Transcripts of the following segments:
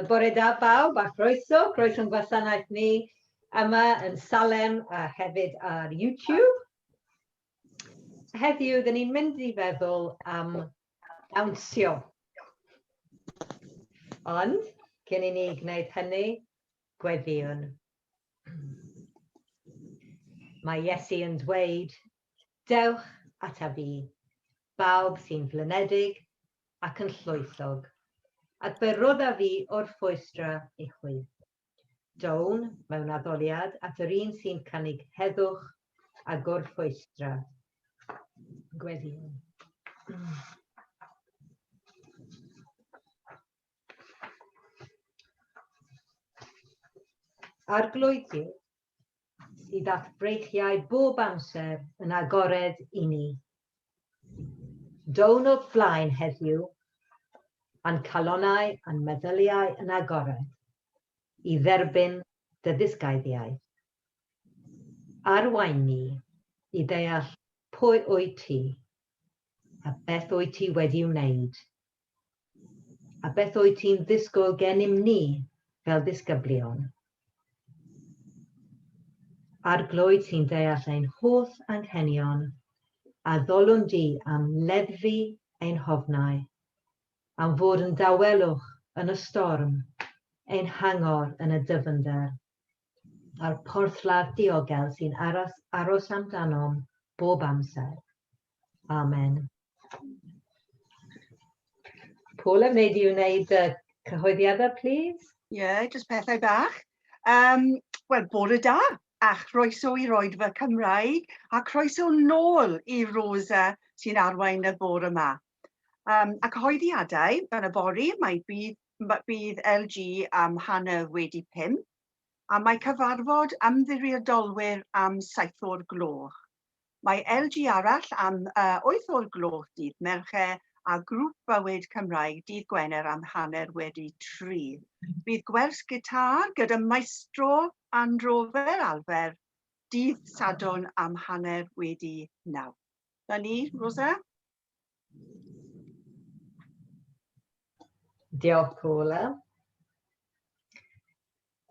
Bore da bawb a chroeso, croeso'n gwasanaeth ni yma yn Salem a hefyd ar YouTube. Heddiw, dyn ni'n mynd i feddwl am dawnsio. Ond, cyn i ni gwneud hynny, gweddïwn. Mae Iesu yn dweud, dewch ata fi, bawb sy'n flinedig ac yn llwythog, ac fe roddaf fi orffwystra i chwi. Down mewn addoliad at yr un sy'n cynnig heddwch a gorffwystra. Gweddïwn. Arglwydd Duw, sydd â'th freichiau bob amser yn agored i ni. Down o'th flaen heddiw, a'n calonnau a'n meddyliau yn agored i dderbyn dy ddysgaiddiaeth. Arwain ni i ddeall pwy wyt ti, a beth wyt ti wedi wneud, a beth wyt ti'n ddisgwyl gennym ni fel disgyblion. Arglwydd sy'n deall ein holl anghenion, a ddolwn di am leddfu ein hofnau, am fod yn dawelwch yn y storm, ein hangor yn y dyfnder, a'r porthladd diogel sy'n aros, aros amdanom bob amser. Amen. Paula, wnei di wneud y cyhoeddiadau, please? Ie, yeah, jyst pethau bach. Wel, bore da, a chroeso i Roedfa Cymraeg, a croeso nôl i Rosa sy'n arwain y bore yma. A cyhoeddiadau, yn y bori, mae bydd, bydd LG am 5:30, a mae cyfarfod ymddiriedolwyr am 7 o'r gloch. Mae LG arall am 8 o'r gloch dydd Mercher a grŵp bywyd Cymraeg dydd Gwener am 3:30. Bydd gwers gitâr gyda maestro Andro fel arfer dydd Sadwrn am 9:30. Na ni, Rosa? Diolch, Paula.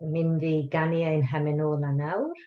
Yn mynd i ganu ein hemyn ola nawr.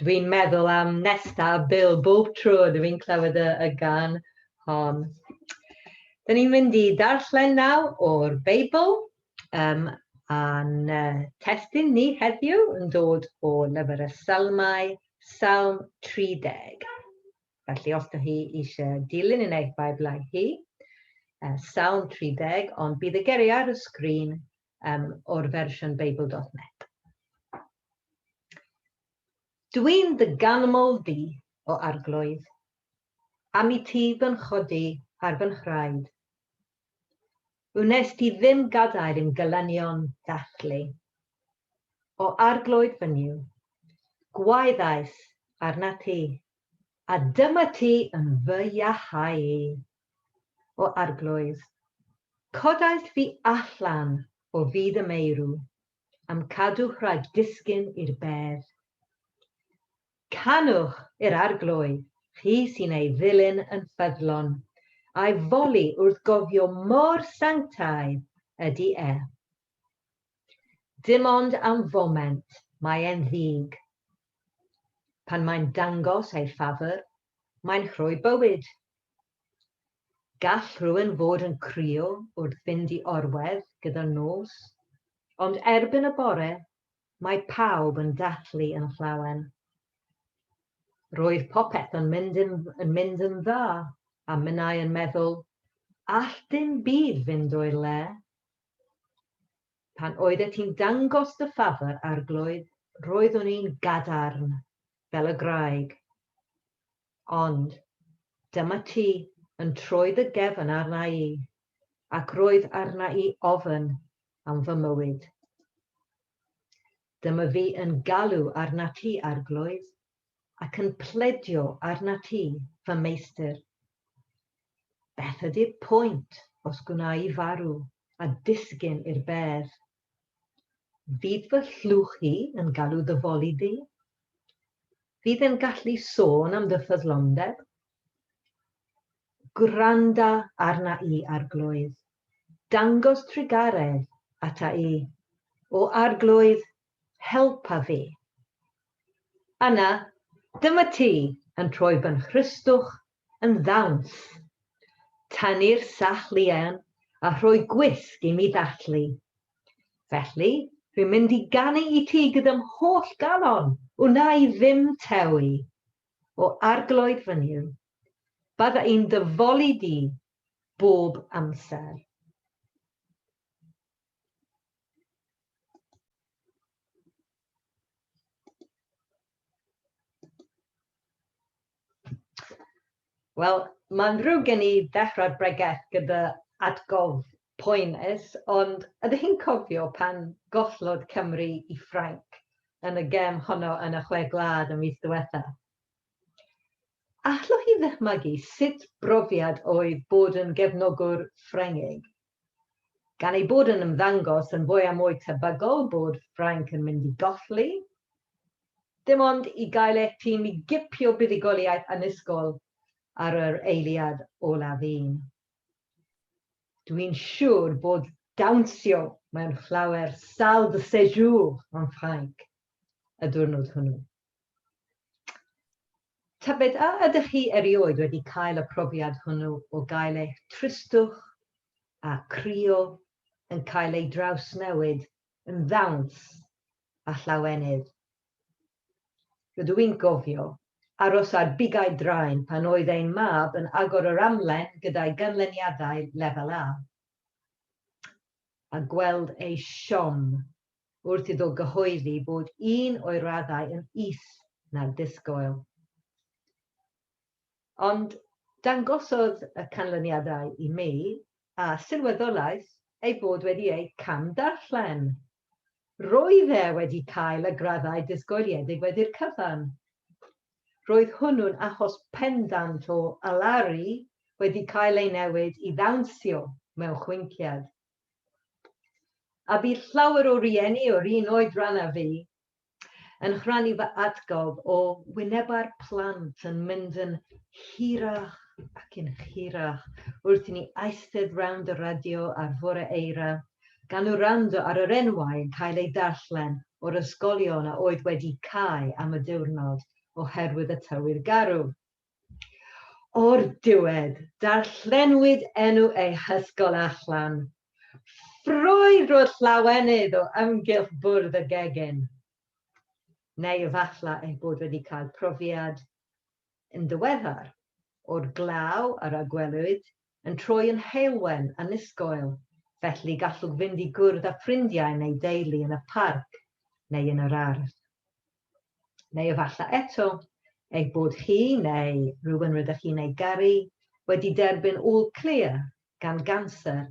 Dwi'n meddwl am Nesta a Bill bob tro dwi'n clywed y, y gan hon. Dyn ni'n mynd i darllen nawr o'r Beibl, um, a'n uh, testun ni heddiw yn dod o lyfr y Salmau, Salm 30. Felly os ydych chi eisiau dilyn yn eich Beiblau chi, uh, Salm 30, ond bydd y geiriau ar y sgrin um, o'r fersiwn Beibl.net. Dwi'n dy ganmol di, o arglwydd, am i ti fy nghodi ar fy nhraed. Wnes ti ddim gadael i'm gelynion ddathlu. O arglwydd fy Nuw, gwaeddais arnat ti, a dyma ti yn fy iachau i. O arglwydd, codaist fi allan o fyd y meirw, a'm cadw rhag disgyn i'r bedd. Canwch i'r Arglwydd, chi sy'n ei ddilyn yn ffyddlon, a'i foli wrth gofio mor sanctaidd ydy e. Dim ond am foment mae e'n ddig. Pan mae'n dangos ei ffafr, mae'n rhoi bywyd. Gall rhywun fod yn crio wrth fynd i orwedd gyda'r nos, ond erbyn y bore Mae pawb yn dathlu yn llawen. Roedd popeth yn mynd yn, yn mynd yn dda, a minnau yn meddwl, all dim byd fynd o'i le. Pan oeddet ti'n dangos dy ffafr, Arglwydd, roeddwn i'n gadarn, fel y graig. Ond, dyma ti yn troi dy gefn arna i, ac roedd arna i ofn am fy mywyd. Dyma fi yn galw arnat ti, Arglwydd, ac yn pledio arnat ti, fy meistr. Beth ydy'r pwynt os gwna i farw a disgyn i'r bedd? Fydd fy llwch i yn galw dy foli di? Fydd e'n gallu sôn am dy ffyddlondeb? Gwranda arna i, Arglwydd. Dangos trugaredd ata i. O Arglwydd, helpa fi. Yna, dyma ti yn troi fy nhristwch yn ddawns. Tynnu'r sach lian a rhoi gwisg i mi ddathlu. Felly, dwi'n mynd i ganu i ti gyda'm holl galon, wna i ddim tewi. O Arglwydd fy Nuw, bydda i'n dy foli di bob amser. Wel, mae'n ddrwg gen i ddechrau'r bregeth gyda atgof poenus, ond ydych chi'n cofio pan gollodd Cymru i Ffrainc yn y gem honno yn y Chwe Gwlad y mis diwetha? Allwch chi ddychmygu sut brofiad oedd bod yn gefnogwr Ffrengig? Gan ei bod yn ymddangos yn fwy a mwy tebygol bod Ffrainc yn mynd i golli, dim ond i gael eich tîm i gipio buddugoliaeth annisgwyl ar yr eiliad olaf un. Dwi'n siŵr bod dawnsio mewn llawer salle de séjour yn Ffrainc y diwrnod hwnnw. Tybed a ydych chi erioed wedi cael y profiad hwnnw o gael eich tristwch a crio yn cael ei drawsnewid yn ddawns a llawenydd? Rydw i'n gofio aros ar bigau draen pan oedd ein mab yn agor yr amlen gyda'i ganlyniadau Lefel A, a gweld ei siom wrth iddo gyhoeddi bod un o'i raddau yn is na'r disgwyl. Ond dangosodd y canlyniadau i mi, a sylweddolais ei fod wedi eu camddarllen. Roedd e wedi cael y graddau disgwyliedig wedi'r cyfan. Roedd hwnnw'n achos pendant o alaru wedi cael ei newid i ddawnsio mewn chwinciad. A bydd llawer o rieni o'r un oedran â fi yn rhannu fy atgof o wynebau'r plant yn mynd yn hirach ac yn hirach wrth i ni eistedd rownd y radio ar fore eira, gan wrando ar yr enwau yn cael eu darllen o'r ysgolion a oedd wedi cau am y diwrnod. oherwydd y tywydd garw. O'r diwedd, darllenwyd enw ei hysgol allan. Ffrwydrodd llawenydd o amgylch bwrdd y gegin. Neu efallai ei bod wedi cael profiad yn ddiweddar o'r glaw a ragwelwyd yn troi yn heulwen annisgwyl, felly gallwch fynd i gwrdd â ffrindiau neu deulu yn y parc neu yn yr ardd. Neu efallai eto, eich bod chi neu rhywun rydych chi'n ei garu wedi derbyn all clear gan ganser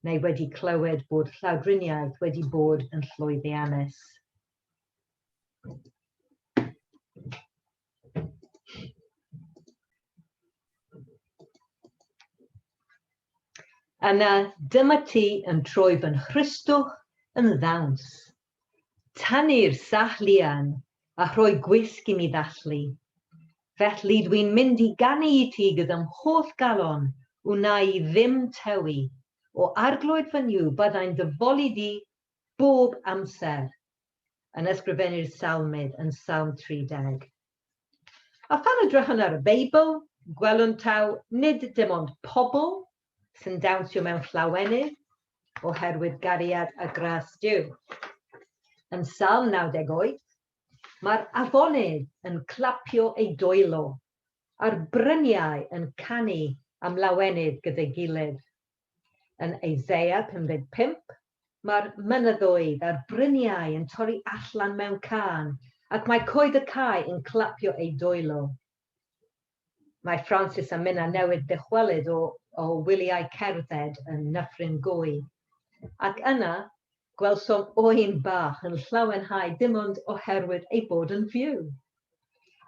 neu wedi clywed bod llawdriniaeth wedi bod yn llwyddiannus. Yna dyma ti yn troi fy nhristwch yn ddawns. Tynnu'r sahlian a rhoi gwisg i mi ddathlu. Felly dwi'n mynd i ganu i ti gyda'm holl galon, wna i ddim tewi. O Arglwydd fy Nuw, byddai'n dy foli di bob amser. Yn ysgrifennu'r Salmydd yn Salm 30. A phan edrychwn ar y Beibl, gwelwn taw nid dim ond pobl sy'n dawnsio mewn llawenydd oherwydd gariad a gras Duw. Yn Salm 98, mae'r afonydd yn clapio eu dwylo, a'r bryniau yn canu am lawenydd gyda'i gilydd. Yn Isaiah 55, mae'r mynyddoedd a'r bryniau yn torri allan mewn cân, ac mae coed y cae yn clapio eu dwylo. Mae Francis a Minna newydd ddychwelyd o, o wyliau cerdded yn Nyffryn Gwy, ac yna gwelsom oen bach yn llawenhau dim ond oherwydd ei bod yn fyw.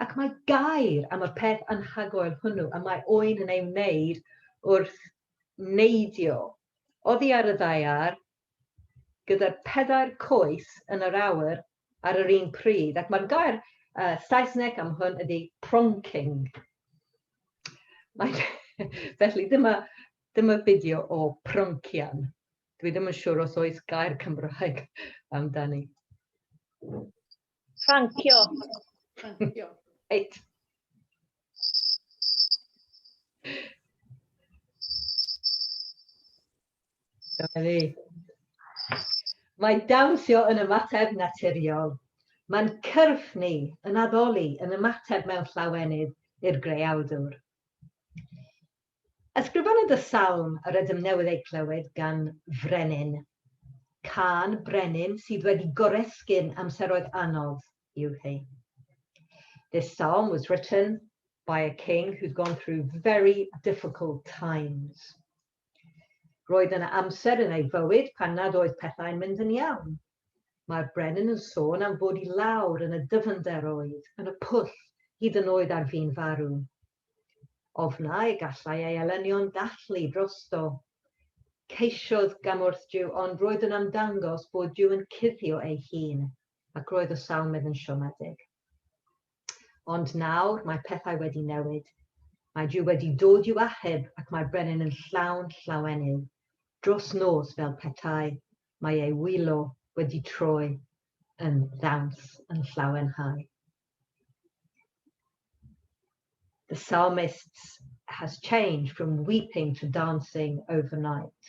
Ac mae gair am y peth anhygoel hwnnw y mae oen yn ei wneud wrth neidio oddi ar y ddaear gyda'r pedair coes yn yr awyr ar yr un pryd. Ac mae'r gair Saesneg am hwn ydy pronking. Mae, felly dyma, dyma fideo o proncian. Dwi ddim yn siŵr os oes gair Cymraeg amdani. Prancio. Prancio. Reit. Dyma ni. Mae dawnsio yn ymateb naturiol. Mae'n cyrff ni yn addoli yn ymateb mewn llawenydd i'r Greawdwr. Ysgrifennwyd y salm yr ydym newydd ei clywed gan Frenin. Cân brenin sydd wedi goresgyn amseroedd anodd yw hi. This psalm was written by a king who'd gone through very difficult times. Roedd yna amser yn ei fywyd pan nad oedd pethau'n mynd yn iawn. Mae'r brenin yn sôn am fod i lawr yn y dyfnderoedd, yn y pwll, hyd yn oed ar fin farw. Ofnai y gallai ei elynion ddathlu drosto. Ceisiodd gymorth Duw, ond roedd yn ymddangos bod Duw yn cuddio ei hun, ac roedd y salmydd yn siomedig. Ond nawr mae pethau wedi newid. Mae Duw wedi dod i'w achub ac mae'r brenin yn llawn llawenydd. Dros nos fel petai, mae ei wylo wedi troi yn ddawns yn llawenhau. The psalmist has changed from weeping to dancing overnight.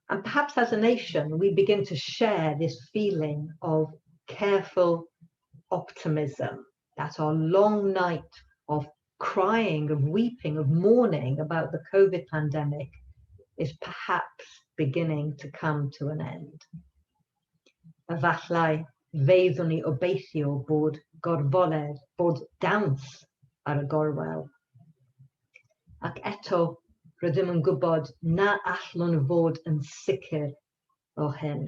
And perhaps as a nation, we begin to share this feeling of careful optimism that our long night of crying, of weeping, of mourning about the COVID pandemic is perhaps beginning to come to an end. Efallai feiddwn ni obeithio bod gorfoledd, bod dawns ar y gorwel. Ac eto, rydym yn gwybod na allwn fod yn sicr o hyn.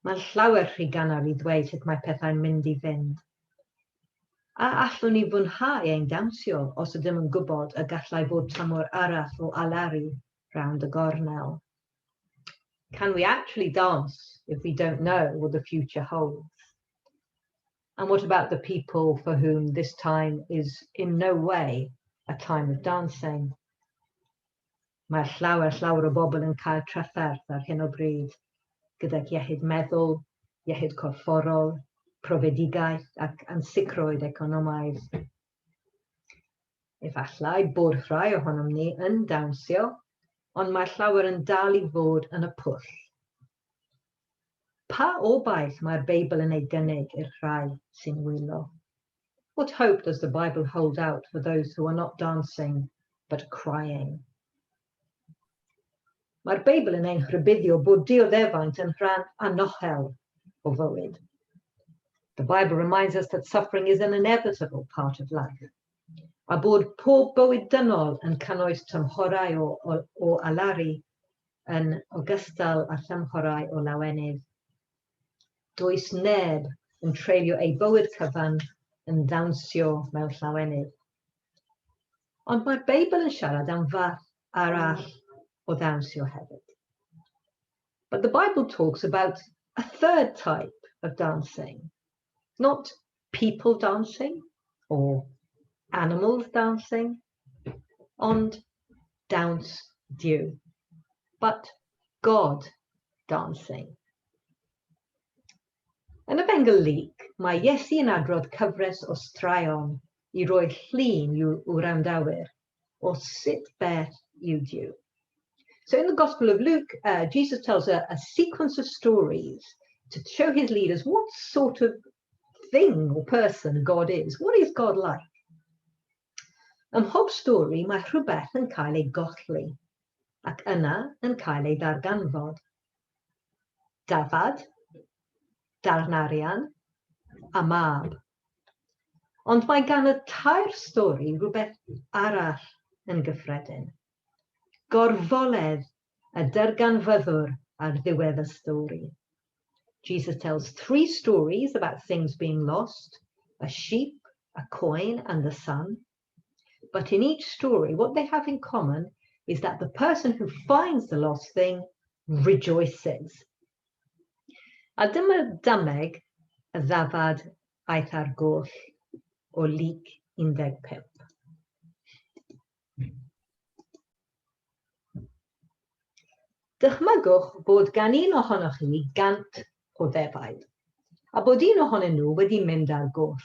Mae'n llawer rhy gynnar i ddweud sut mae pethau'n mynd i fynd. A allwn ni fwynhau ein dawnsio os ydym yn gwybod y gallai fod tymor arall o alaru rownd y gornel? Can we actually dance if we don't know what the future holds? And what about the people for whom this time is in no way a time of dancing? Mae llawer, llawer o bobl yn cael trafferth ar hyn o bryd gydag iechyd meddwl, iechyd corfforol, profedigaeth ac ansicrwydd economaidd. Efallai bod rhai ohonom ni yn dawnsio, ond mae llawer yn dal i fod yn y pwll. Pa obaith mae'r Beibl yn ei gynnig i'r rhai sy'n wylo? What hope does the Bible hold out for those who are not dancing but crying? Mae'r Beibl yn ein rhybuddio bod dioddefaint yn rhan anochel o fywyd. The Bible reminds us that suffering is an inevitable part of life, a bod pob bywyd dynol yn cynnwys tymhorau o, o, o alaru yn ogystal â thymhorau o lawenydd. Does neb yn treulio ei bywyd cyfan yn ddawnsio mewn llawenydd. Ond mae'r Beibl yn siarad am fath arall o ddawnsio hefyd. But the Bible talks about a third type of dancing. Not people dancing or animals dancing, ond dawns Duw. But God dancing. Yn Efengyl Luc, mae Iesu yn adrodd cyfres o straeon i roi llun i'w wrandawyr o sut beth yw Duw. So in the Gospel of Luke, Jesus tells a sequence of stories to show his leaders what sort of thing or person God is. What is God like? Ym mhob stori mae rhywbeth yn cael ei golli, ac yna yn cael ei ddarganfod. Dafad, darn arian, a mab. Ond mae gan y tair stori rhywbeth arall yn gyffredin. Gorfoledd y darganfyddwr ar ddiwedd y stori. Jesus tells three stories about things being lost, a sheep, a coin, and the son. But in each story, what they have in common is that the person who finds the lost thing rejoices. A dyma dameg y ddafad aeth ar goll o Luc 15. Dychmygwch fod gan un ohonoch chi 100 o ddefaid, a bod un ohonyn nhw wedi mynd ar goll.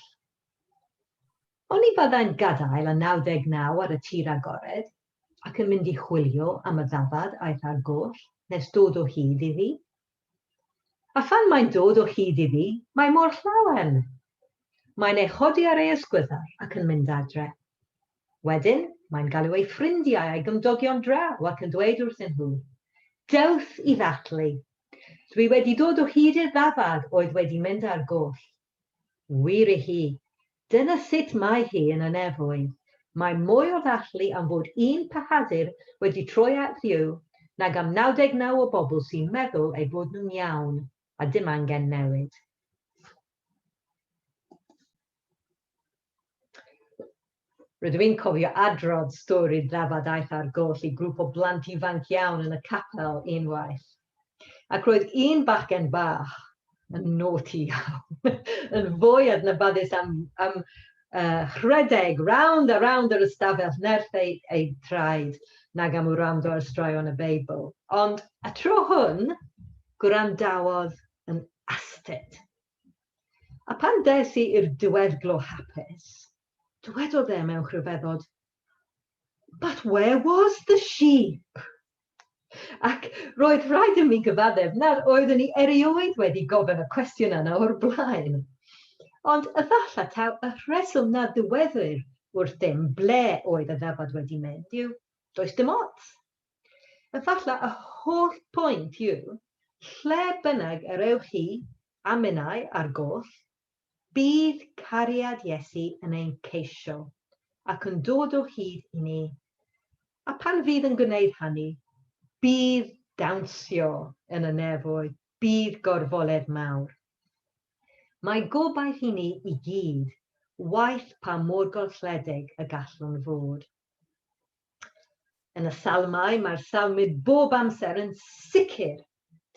Oni fyddai'n gadael y 99 ar y tir agored ac yn mynd i chwilio am y ddafad aeth ar goll nes dod o hyd iddi? A phan mae'n dod o hyd iddi, mae mor llawen! Mae'n ei chodi ar ei ysgwyddau ac yn mynd adre. Wedyn, mae'n galw ei ffrindiau a'i gymdogion draw ac yn dweud wrthyn nhw, Dewch i ddathlu! Dwi wedi dod o hyd i'r ddafad oedd wedi mynd ar goll. Wir i chi, dyna sut mae hi yn y nefoedd, mae mwy o ddathlu am fod un pechadur wedi troi at Dduw nag am 99 o bobl sy'n meddwl eu bod nhw'n iawn a dim angen newid. Rydw i'n cofio adrodd stori ddafad aeth ar goll i grŵp o blant ifanc iawn yn y capel unwaith. Ac roedd un bachgen bach yn naughty iawn, yn fwy adnabyddus am, am rhedeg rownd a rownd yr ystafell nerth ei, ei traed nag am wrando ar straeon y Beibl. Ond y tro hwn, gwrandawodd yn astud. A pan des i i'r diweddglo hapus, dywedodd e mewn rhyfeddod, But where was the sheep? Ac roedd rhaid i mi gyfaddef nad oeddwn i erioed wedi gofyn y cwestiwn yna o'r blaen. Ond efallai taw y rheswm na ddyweddir wrthym ble oedd y ddafad wedi mynd yw does dim ots. Efallai y holl pwynt yw, lle bynnag yr ewch chi a minnau ar goll, bydd cariad Iesu yn ein ceisio ac yn dod o hyd i ni. A pan fydd yn gwneud hynny, bydd dawnsio yn y nefoedd, bydd gorfoledd mawr. Mae gobaith i ni i gyd, waeth pa mor golledig y gallwn fod. Yn y Salmau, mae'r salmydd bob amser yn sicr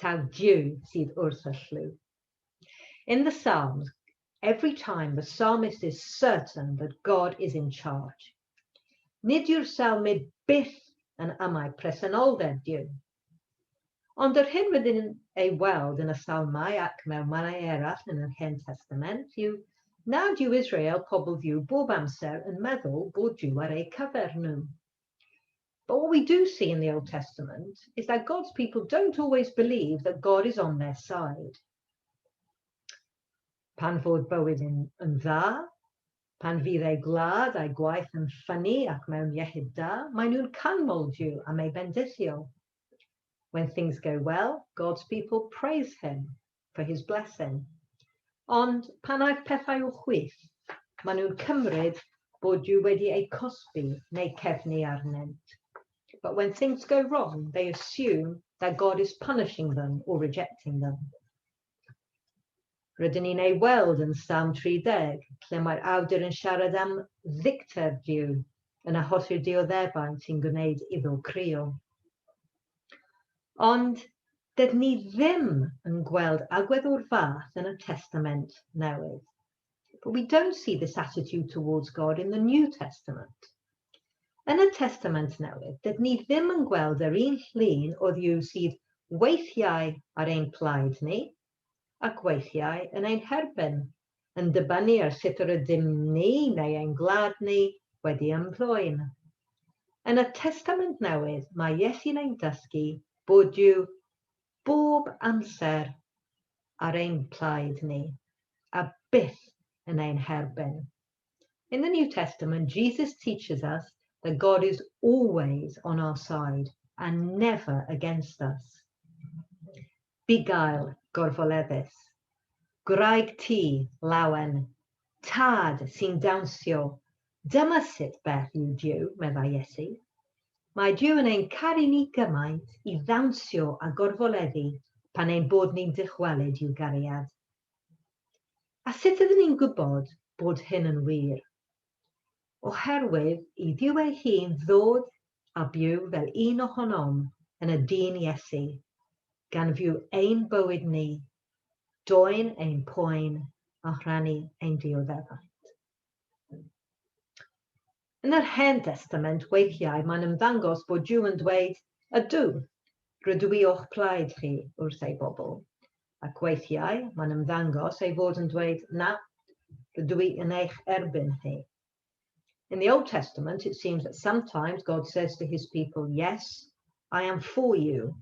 taw Duw sydd wrth y llyw. In the Psalms, every time the psalmist is certain that God is in charge. Nid yw'r salmydd byth yn amau presenoldeb Duw. Ond yr hyn rydyn ni'n ei weld yn y Salmau ac mewn mannau eraill yn yr Hen Testament yw nad yw Israel, pobl Dduw, bob amser yn meddwl bod Duw ar eu cyfer nhw. But what we do see in the Old Testament is that God's people don't always believe that God is on their side. Pan fod bywyd yn, yn dda, pan fydd eu gwlad a'i gwaith yn ffynnu ac mewn iechyd da, maen nhw'n canmol Duw am ei bendithio. When things go well, God's people praise him for his blessing. Ond pan aiff pethau o chwith, maen nhw'n cymryd bod Duw wedi eu cosbi neu cefnu arnynt. But when things go wrong, they assume that God is punishing them or rejecting them. Rydyn ni'n ei weld yn Salm 30, lle mae'r awdur yn siarad am ddicter Duw yn achosi'r dioddefaint sy'n gwneud iddo crio. Ond dydyn ni ddim yn gweld agwedd o'r fath yn y Testament Newydd. But we don't see this attitude towards God in the New Testament. Yn y Testament Newydd, dydyn ni ddim yn gweld yr un llun o Dduw sydd weithiau ar ein plaid ni ac weithiau yn ein herbyn, yn dibynnu ar sut yr ydym ni neu ein gwlad ni wedi ymddwyn. Yn y Testament Newydd, mae Iesu'n ein dysgu bod Duw bob amser ar ein plaid ni, a byth yn ein herbyn. In the New Testament, Jesus teaches us that God is always on our side and never against us. Bugail gorfoleddus. Gwraig tŷ lawen. Tad sy'n dawnsio. Dyma sut beth yw Duw, meddai Iesu. Mae Duw yn ein caru ni gymaint i ddawnsio a gorfoleddu pan ein bod ni'n dychwelyd i'w gariad. A sut ydyn ni'n gwybod bod hyn yn wir? Oherwydd i Dduw ei hun ddod a byw fel un ohonom yn y dyn Iesu, gan fyw ein bywyd ni, dwyn ein poen a rhannu ein dioddefaint. Yn yr Hen Destament, weithiau mae'n ymddangos bod Duw yn dweud, Ydw, rydw i o'ch plaid chi wrth ei bobl. Ac weithiau mae'n ymddangos ei fod yn dweud, Na, rydw i yn eich erbyn chi. In the Old Testament, it seems that sometimes God says to his people, Yes, I am for you.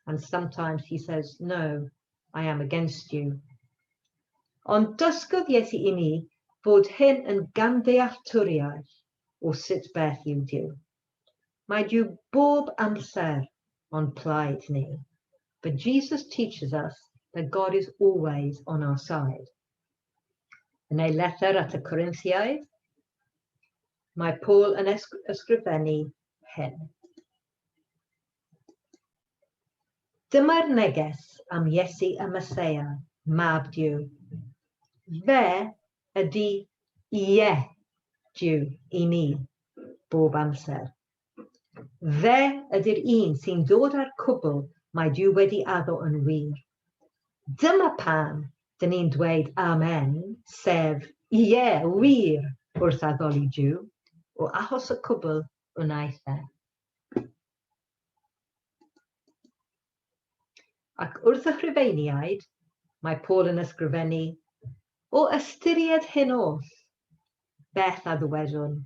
And sometimes he says, No, I am against you. Ond dysgodd Iesu i ni fod hyn yn gamddealltwriaeth o sut beth yw Duw. Mae Duw bob amser o'n plaid ni. But Jesus teaches us that God is always on our side. Yn ei lethr at y Corinthiaid, mae Paul yn ysgrifennu hyn. Dyma'r neges am Iesu y Meseia, Mab Duw. Fe ydy Ie Duw i ni, bob amser. Fe ydy'r un sy'n dod â'r cwbl mae Duw wedi addo yn wir. Dyma pam dyn ni'n dweud Amen, sef Ie, wir, wrth addoli Duw, o achos y cwbl wnaeth e. Ac wrth y Rhufeiniaid, mae Paul yn ysgrifennu, O ystyried hyn oll, beth a ddywedwn?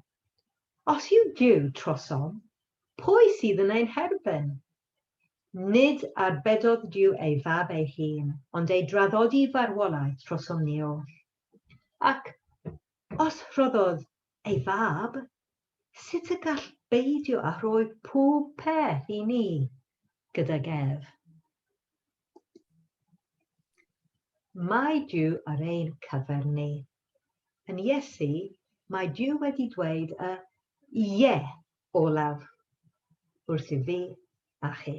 Os yw Duw trosom, pwy sydd yn ein herbyn? Nid arbedodd Duw ei fab ei hun, ond ei draddodi farwolaeth trosom ni oll. Ac os rhoddodd ei fab, sut y gall beidio â rhoi pob peth i ni gydag ef? Mae Duw ar ein cyfer ni. Yn Iesu, mae Duw wedi dweud y ie olaf wrth i fi a chi.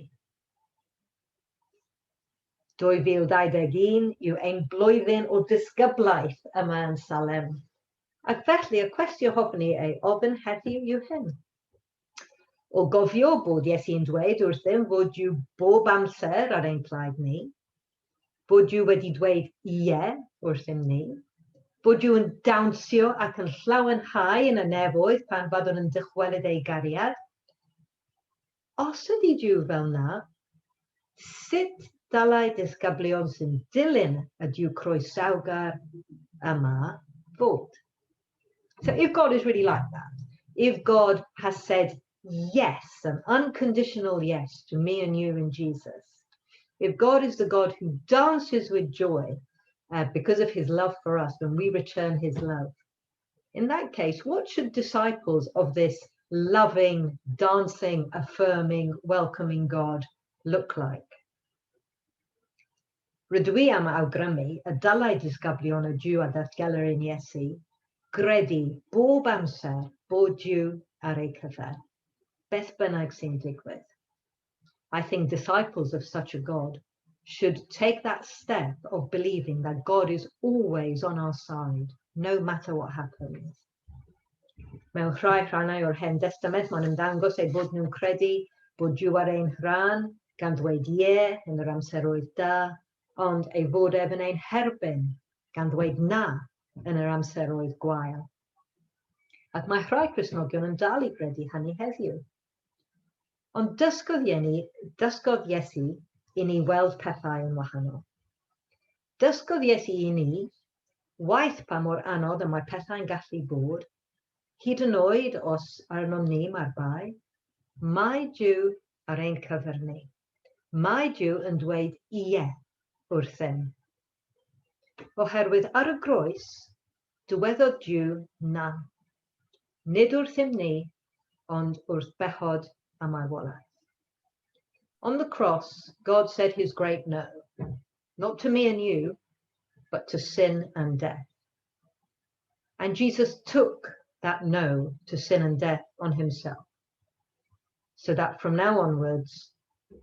2021 yw ein blwyddyn o ddisgyblaeth yma yn Salem. Ac felly y cwestiwn hoffwn i ei ofyn heddiw yw hyn. O gofio bod Iesu'n dweud wrthym fod Duw bob amser ar ein plaid ni, bod Duw wedi dweud ie wrthym ni, bod Duw yn dawnsio ac yn llawenhau yn y nefoedd pan fyddwn yn dychwelyd ei gariad, Os ydy Duw fel 'na, Sut dylai disgyblion sy'n dilyn y Duw croesawgar yma fod? So if God is really like that, if God has said yes, an unconditional yes to me and you in Jesus, if God is the God who dances with joy because of his love for us when we return his love, in that case, what should disciples of this loving, dancing, affirming, welcoming God look like? Rydw i am awgrymu y dylai disgyblion y Duw a ddatgelir yn Iesu gredu bob amser bod Duw ar eu cyfer, beth bynnag sy'n digwydd. I think disciples of such a God should take that step of believing that God is always on our side, no matter what happens. Mewn rhai rhannau o'r Hen Destament, mae'n ymddangos eu bod nhw'n credu bod Duw ar ein rhan, gan ddweud ie yn yr amseroedd da, ond ei fod ef yn ein herbyn, gan ddweud na yn yr amseroedd gwael. Ac mae rhai Cristnogion yn dal i gredu hynny heddiw. Ond dysgodd, Ieni, dysgodd Iesu i ni weld pethau yn wahanol. Dysgodd Iesu i ni, waeth pa mor anodd y mae pethau'n gallu bod, hyd yn oed os arnom ni mae'r bai, mae Duw ar ein cyfer ni. Mae Duw yn dweud ie wrthym. Oherwydd ar y groes, dywedodd Duw na. Nid wrthym ni, ond wrth bechod a marwolaeth. On the cross, God said his great no, not to me and you, but to sin and death. And Jesus took that no to sin and death on himself, so that from now onwards,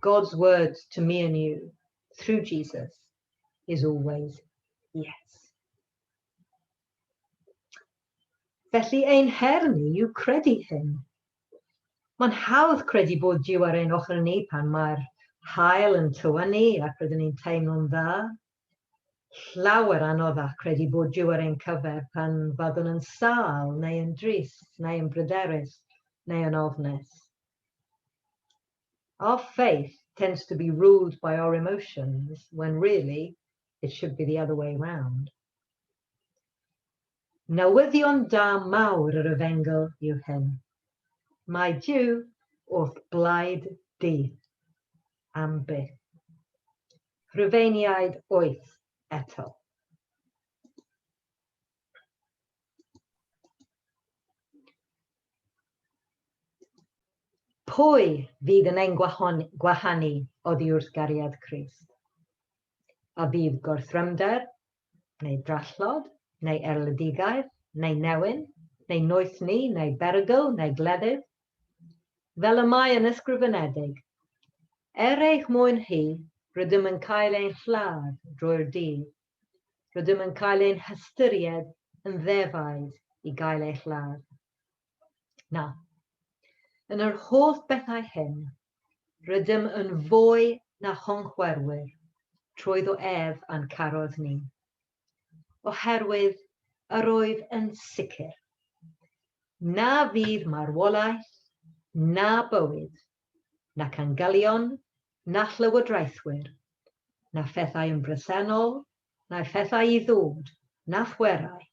God's words to me and you through Jesus is always yes. Felly ein her ni yw credu hyn. Mae'n hawdd credu bod Duw ar ein ochr ni pan mae'r haul yn tywynnu ac rydyn ni'n teimlo'n dda. Llawer anoddach credu bod Duw ar ein cyfer pan fyddwn yn sâl neu yn drist neu yn bryderus neu yn ofnus. Our faith tends to be ruled by our emotions when really it should be the other way round. Newyddion da mawr yr Efengyl yw hyn. Mae Duw wrth blaid di. Am byth. Rhufeiniaid 8 eto. Pwy fydd yn ein gwahanu oddi wrth gariad Crist? A fydd gorthrymder, neu drallod, neu erledigaeth, neu newyn, neu noethni, neu berygl, neu gleddyf? Fel y mae yn ysgrifenedig, Er eich mwyn chi, rydym yn cael ein lladd drwy'r dydd, rydym yn cael ein hystyried yn ddefaid i gael eu lladd. Na, yn yr holl bethau hyn, rydym yn fwy na chonchwerwyr trwyddo ef a'n carodd ni. Oherwydd yr oedd yn sicr na fydd marwolaeth, na bywyd, nac angylion, na llywodraethwyr, na phethau yn bresennol, na phethau i ddod, na phwerau,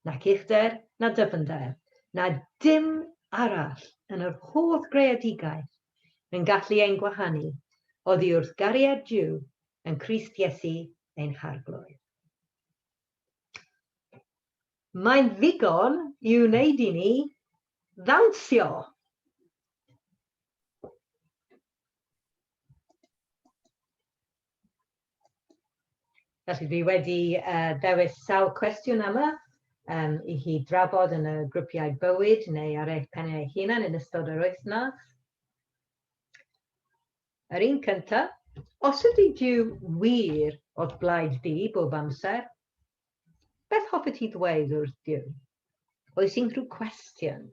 nac uchder, na dyfnder, na dim arall yn yr holl greadigaeth yn gallu ein gwahanu oddi wrth gariad Duw yn Nghrist Iesu ein Harglwydd. Mae'n ddigon i wneud i ni ddawnsio. Felly dwi wedi dewis sawl cwestiwn yma i chi drafod yn y grwpiau bywyd neu ar eich pennau eich hunan yn ystod yr wythnos. Yr un cyntaf, os ydy Duw wir o'th blaid di bob amser, beth hoffet ti ddweud wrth Duw? Oes unrhyw cwestiwn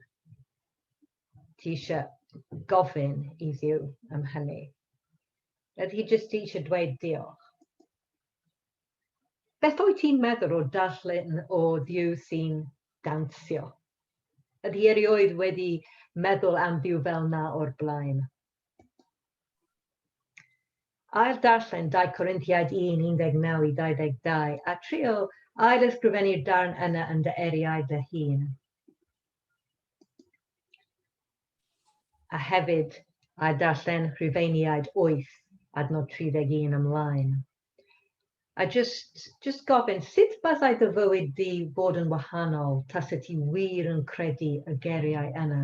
ti eisiau gofyn i Dduw am hynny? Ydy hi jyst ti eisiau dweud diolch? Beth wyt ti'n meddwl o darllen o Dduw sy'n dawnsio? Ydy erioed wedi meddwl am Dduw fel 'na o'r blaen? Ail darllen 2 Corinthiaid 1, 19 i 22, a trio ail ysgrifennu'r darn yna yn dy eriau dy hun. A hefyd ail darllen Rhufeiniaid 8, adnod 31 ymlaen. A jyst, jyst gofyn, sut basai dy fywyd di fod yn wahanol tase ti wir yn credu y geiriau yna?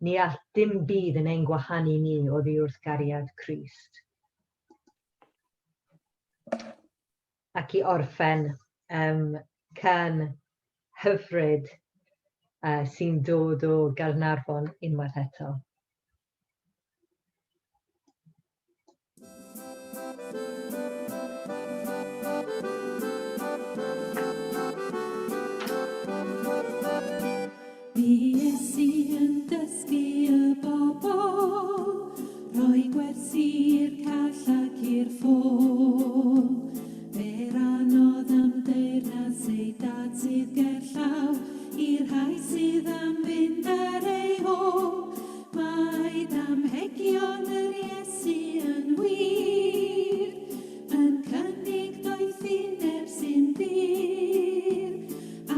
Ni all dim byd yn ein gwahanu ni oddi wrth gariad Crist. Ac i orffen, um, can hyfryd uh, sy'n dod o Gaernarfon unwaith eto. Fues i yn dysgu y bobl, rhoi gwersi i'r call ac i'r ffôl. Fe rannodd am deyrnas ei dad sydd gerllaw, i'r rhai sydd am fynd ar ei hôl. Mae damhegion yr Iesu yn wir, yn cynnig doethineb sy'n bur,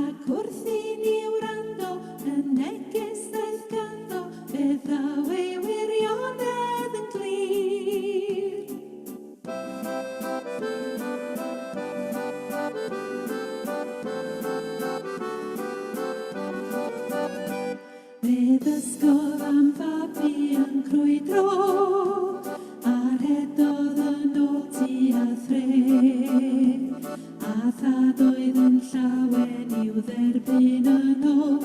ac wrth i ni wrando y neges ddaeth ganddo, fe ddaw ei wirionedd yn glir. Fe ddysgodd am fabi yn crwydro, a rhedodd yn ôl tua thre. A thad oedd yn llawen i'w dderbyn yn ôl,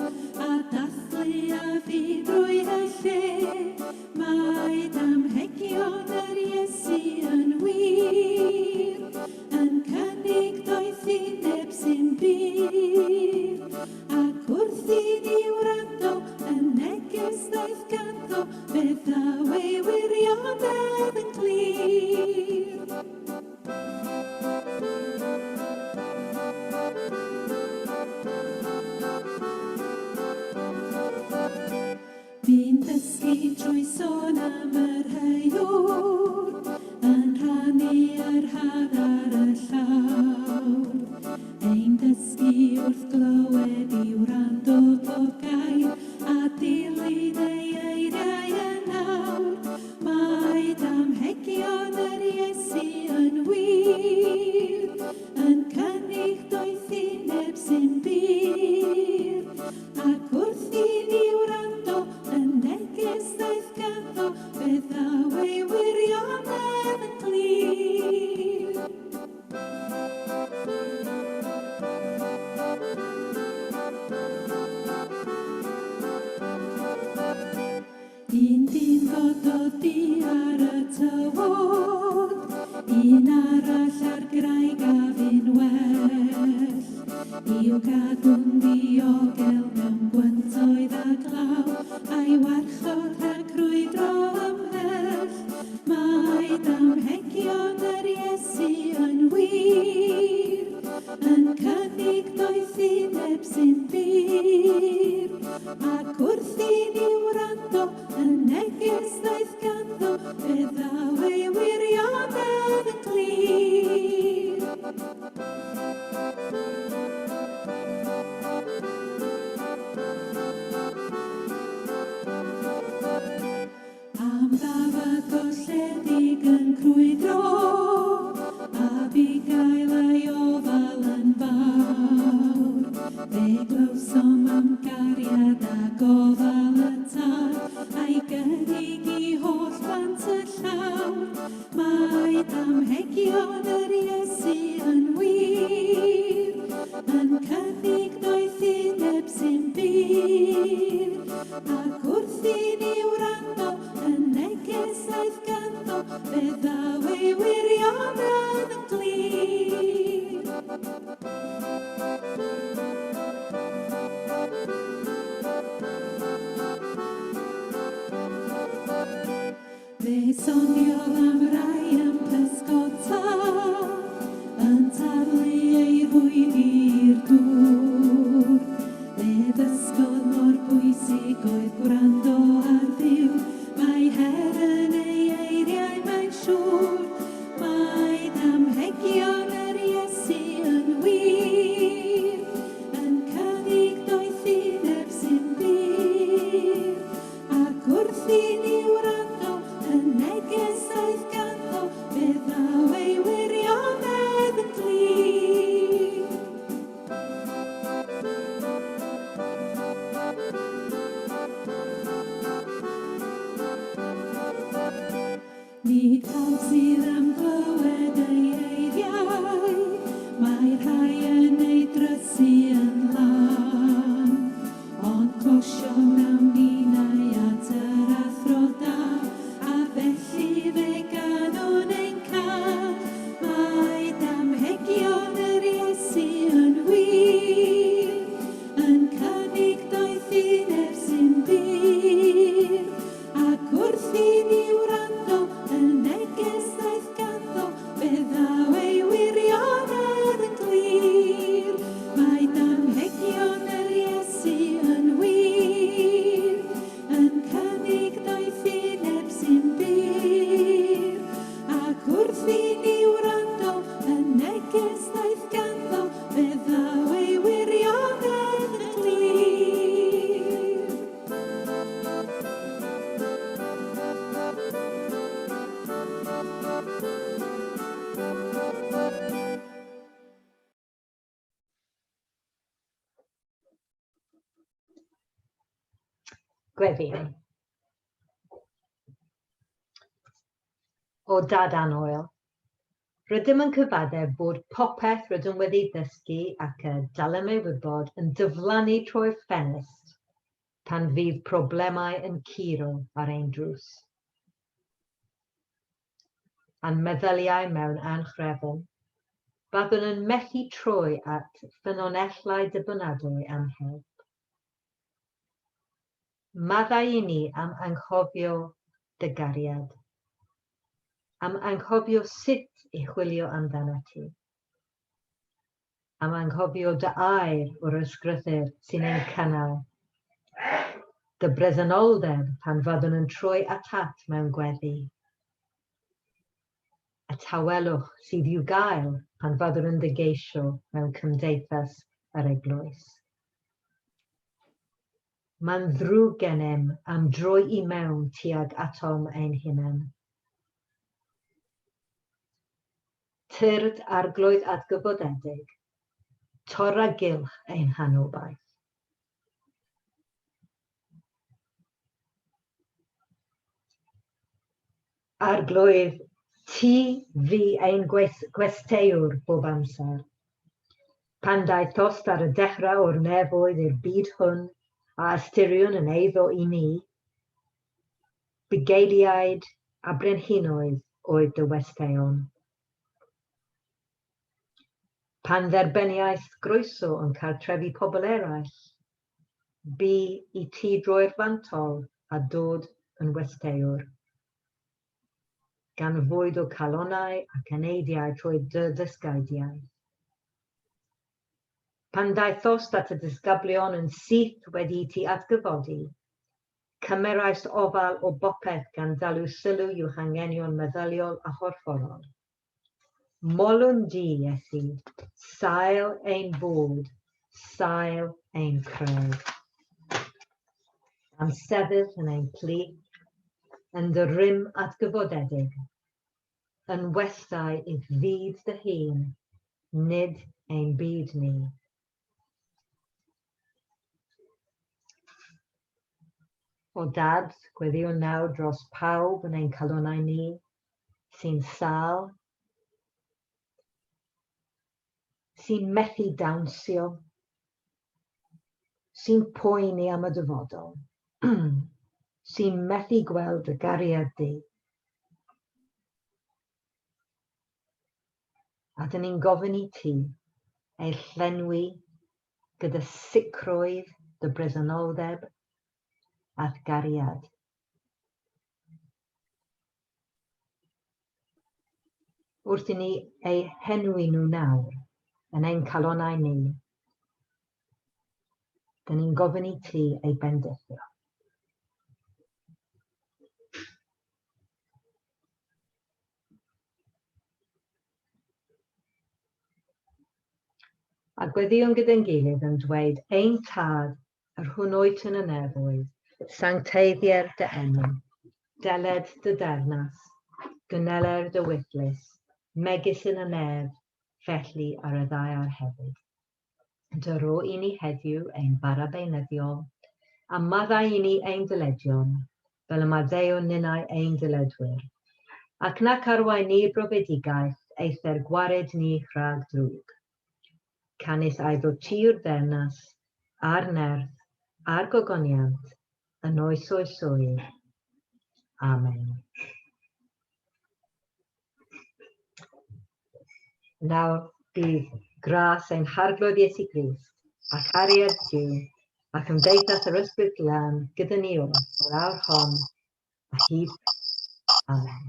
a dathlu â fi drwy y lle. Mae damhegion yr Iesu yn wir, yn cynnig doethineb sy'n bur. Ac wrth i ni wrando, y neges ddaeth ganddo, fe ddaw ei wirionedd yn glir. Bu'n dysgu trwy sôn am yr hyuwr, yn rhannu yr had ar y llawr. Ein dysgu wrth glywed i wrando pob gair, a dilyn ei eiriau yn awr. Mae damhegion yr Iesu yn wir, yn cynnig doethineb sy'n bur. Ac wrth i ni wrando, y neges ddaeth ganddo, fe ddaw ei wirionedd yn glir. Un dyn gododd du ar y tywod, un arall ar graig a fu'n well, i'w gadw'n ddiogel mewn gwyntoedd a glaw, a'i warchod rhag crwydro ymhell. Mae damhegion yr Iesu yn wir, yn cynnig doethineb sy'n bur, ac wrth i ni wrando, y neges ddaeth ganddo, fe ddaw ei wirionedd yn glir. Am ddafad golledig yn crwydro, a bugail a'i ofal yn fawr. Fe glywsom am gariad a gofal y tad, a'i gynnig i holl blant y llawr. Mae damhegion yr Iesu yn wir, yn cynnig doethineb sy'n bur. Ac wrth i ni wrando, y neges aeth ganddo, fe ddaw ei wirionedd yn glir. Fe soniodd am rai yn pysgota, yn taflu eu rhwyd i'r dŵr. Fe ddysgodd mor bwysig oedd gwrando ar Dduw, mae her yn ei eiriau mae'n siŵr. Nid pawb sydd am glywed ei eiriau, mae rhai yn ei drysu yn lân. Ond closio wnawn ninnau at yr athro da, a felly fe ganwn ein cân. Mae damhegion yr Iesu yn wir, yn cynnig doethineb sy'n bur. Ac wrth i ni wrando, y neges ddaeth ganddo, fe ddaw ei wirionedd yn glir. Mae damhegion yr Iesu yn wir, yn cynnig doethineb sy'n bur. Ac wrth i ni wrando, y neges ddaeth ganddo, fe ddaw ei wirionedd yn glir. Gweddi. O dad annwyl, rydym yn cyfaddef bod popeth rydym wedi ddysgu ac y dylem ei wybod yn diflannu trwy'r ffenest pan fydd problemau yn curo ar ein drws. A'n meddyliau mewn anhrefn, byddwn yn methu troi at ffynonellau dibynadwy am help. Maddau i ni am anghofio dy gariad, am anghofio sut i chwilio amdanat ti. Am anghofio dy air o'r ysgrythur sy'n ein cynnal, dy bresenoldeb pan fyddwn yn troi atat mewn gweddi, y tawelwch sydd i'w gael pan fyddwn yn dy geisio mewn cymdeithas yr eglwys. Mae'n ddrwg gennym am droi i mewn tuag atom ein hunain. Tyrd, Arglwydd atgyfodedig, torra gylch ein hanobaith. Arglwydd, ti fu ein gwesteiwr bob amser. Pan daethost ar y dechrau o'r nefoedd i'r byd hwn a ystyriwn yn eiddo i ni, Bugeiliaid a brenhinoedd oedd dy westeion. Pan dderbyniaist groeso yn cartrefi pobl eraill, bu i ti droi'r fantol a dod yn westeiwr, gan fwydo calonnau ac eneidiau trwy dy ddysgeidiaeth. Pan ddaethost at y disgyblion yn syth wedi i ti atgyfodi, Cymerais ofal o bopeth gan dalu sylw i'w hanghenion meddyliol a chorfforol. Molwn di, Iesu, sail ein bod, sail ein cred. Am sefyll yn ein plith, yn dy rym atgyfodedig, yn westai i'th fyd dy hun, nid ein byd ni. O Dad, gweddïwn nawr dros pawb yn ein calonnau ni sy'n sâl, sy'n methu dawnsio, sy'n poeni am y dyfodol, sy'n methu gweld y gariad di. A dyn ni'n gofyn i ti ei llenwi gyda sicrwydd dy bresenoldeb a'th gariad. Wrth i ni eu henwi nhw nawr yn ein calonnau ni, dyn ni'n gofyn i ti ei bendithio. A gweddïwn gyda'n gilydd yn dweud, Ein Tad, yr hwn wyt yn y nefoedd, sancteiddier dy enw, deled dy deyrnas, gwneler dy wythlys, megis yn y nef, felly ar y ddaear hefyd. Dyro i ni heddiw ein bara beunyddiol, a maddau i ni ein dyledion, fel y maddeuwn ninnau ein dyledwyr. Ac nac arwain ni brofedigaeth, eithr gwared ni rhag drwg. Canys aeddo ti yw'r ddernas, a'r nerth, a'r gogoniant, yn oes oesoedd. Amen. Nawr bydd gras ein Harglwydd Iesu Grist, a chariad Duw, a chymdeithas yr Ysbryd Glân gyda ni oll o'r awr hon a hyd. Amen.